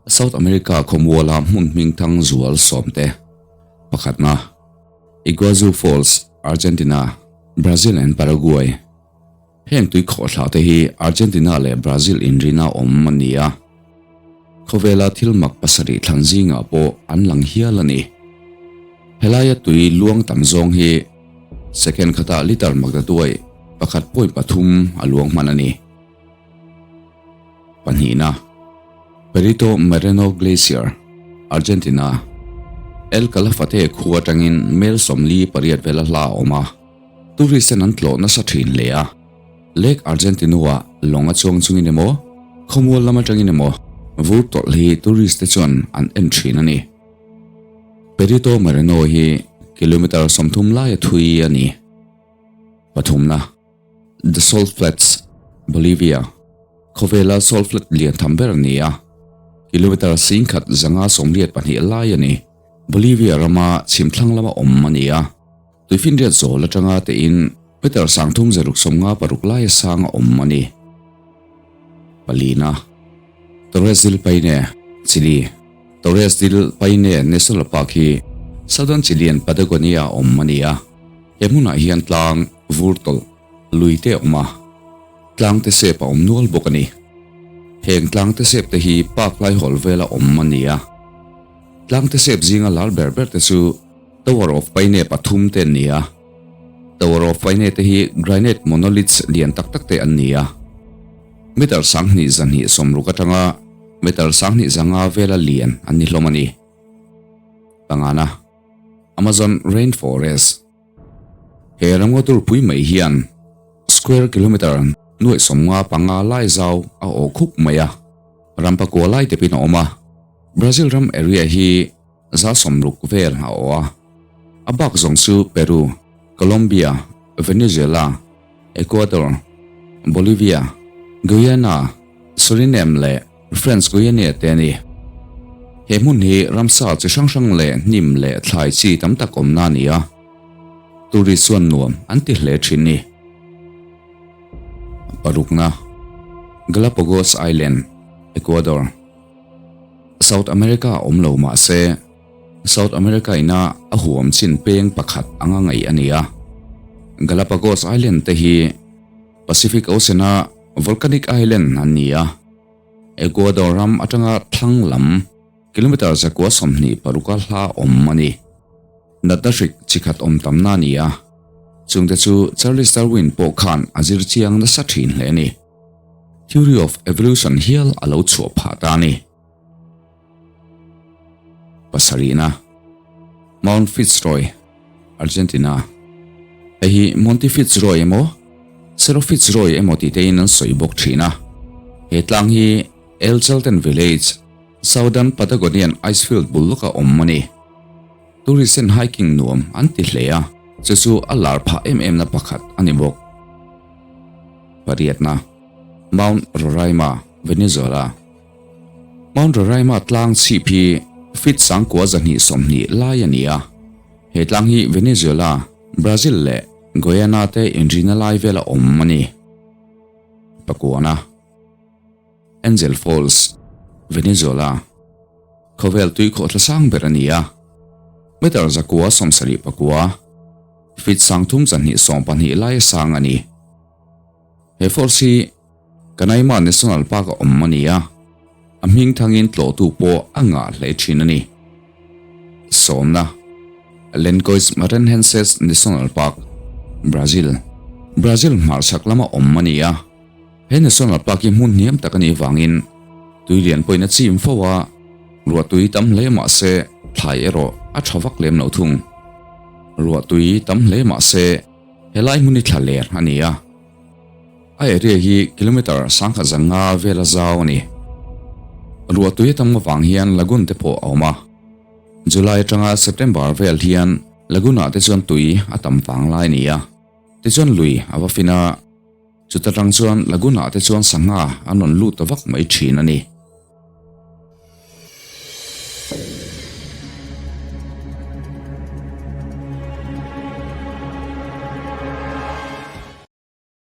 South America khawmuala hmun hmingthang zual sawmte pakhatna, Iguazu Falls, Argentina, Brazil and Paraguay. Heng tui khawhthla te hi Argentina leh Brazil inrina awm a ni a, khawvela thil mak pasarih thlan zingah pawh an lang hial a ni. Helaia tui luang tam zawng hi second khatah liter makdatuai pakhat point pathum a luang hman a ni. Pahnihna, Perito Moreno Glacier, Argentina, El Calafate khua atangin mel 48 vela hla a awm a. Tourist ten an tlawh nasa thin hle a, Lake Argentino-ah lawng a chuang chungin emaw, khawmual lam atangin emaw vur tawlh hi tourist te chuan an en thin a ni. Perito Moreno hi kilometre 30 laia thui a ni. Pathumna, The Salt Flats, Bolivia, Khawvela salt flat lian tham ber a ni a, kilometre 1182 lai a ni. Bolivia rama chhimthlang lama awm a ni a. Tuifinriat zawl atanga tein meter 3656 laia sang a awm a ni. Palina, Torres del Paine, Chile, Torres del Paine National Park hi Southern Chilean Patagonia a awm a ni a. He hmunah hian tlang vur tawlh lui te a awm a, tlang te sep a awm nual bawk a ni. Heng tlang te sep te hi park laihawl vela awm a ni a. Tlang te sep zinga lar ber ber te chu Tower of Paine pathum te an ni a. Tower of Paine te hi granite monoliths lian tak tak te an ni a. Meter 2260 atanga meter 2500 vela lian an ni hlawm a ni. Pangana, Amazon Rainforest. He ramngaw turpui mai hian square kilometre nuaih 55 lai zau a awh khup mai a. Ram pakua lai tepin a awm a. Brazil ram area hi 60 vel a awh a. A bak zawng chu Peru, Colombia, Venezuela, Ecuador, Bolivia, Guyana, Suriname leh French Guiana te a ni. He hmun hi ramsa chi hrang hrang leh hnim leh thlai chi tam tak awmna a ni a. Tourist chuan nuam an ti hle thin ni. Parukna, Galapagos Island, Ecuador. South America a awm lo mah se, South America ina a huam chin peng pakhat anga ngaih a ni a. Galapagos Island te hi Pacific Ocean-a volcanic island an ni a. Ecuador ram atanga thlang lam kilometre 126 a hla awm a ni. Natna hrik chi khat awm tamna a ni a. Chungte chu Charles Darwin pawh khan a zir chiang nasa thin hle a ni. Theory of Evolution hial a lo chhuah phah ta a ni. Pasarihna, Mount Fitzroy, Argentina. Hei hi Monte Fitzroy emaw, Cerro Fitzroy emaw tih tein an sawi bawk thin a. He tlang hi El Chalten Village, Southern Patagonian Icefield bul lawka awm a ni. Tourist ten hiking nuam an ti hle a, chu chu a lar phah em em na pakhat a ni bawk. Pariatna, Mount Roraima, Venezuela. Mount Roraima tlang chhip hi feet 1220 lai a ni a. He tlang hi Venezuela, Brazil leh Guyana te inrina lai vela awm a ni. Pakuana, Angel Falls, Venezuela. Khawvel tui khawhthla sang ber a ni a. Meter 979, feet 3214 laia sang a ni. He falls hi Canaima National Park a awm a ni a, a hming thangin tlawhtu pawh a ngah hle thin a ni. Sawmna, Lencois Maranhenses National Park, Brazil. Brazil hmarchhak lama awm a ni a. He National Park hi hmun hniam tak a nih vangin tui lian pawhin a chim fo a, ruah tui tam hle mah se thlai erawh a tha vak lem lo thung. Ruah tui tam hle mah se helai hmun hi thla ler a ni a. A area hi kilometre 1500 vela zau a ni. Ruah tui a tam avang hian lagoon te pawh a awm a. July atanga September vel hian lagoon ah te chuan tui a tam vang lai a ni a. Tichuan lui a va fin a. Chuta tang chuan lagoon ah te chuan sangha an rawn lut ta vak mai thin a ni.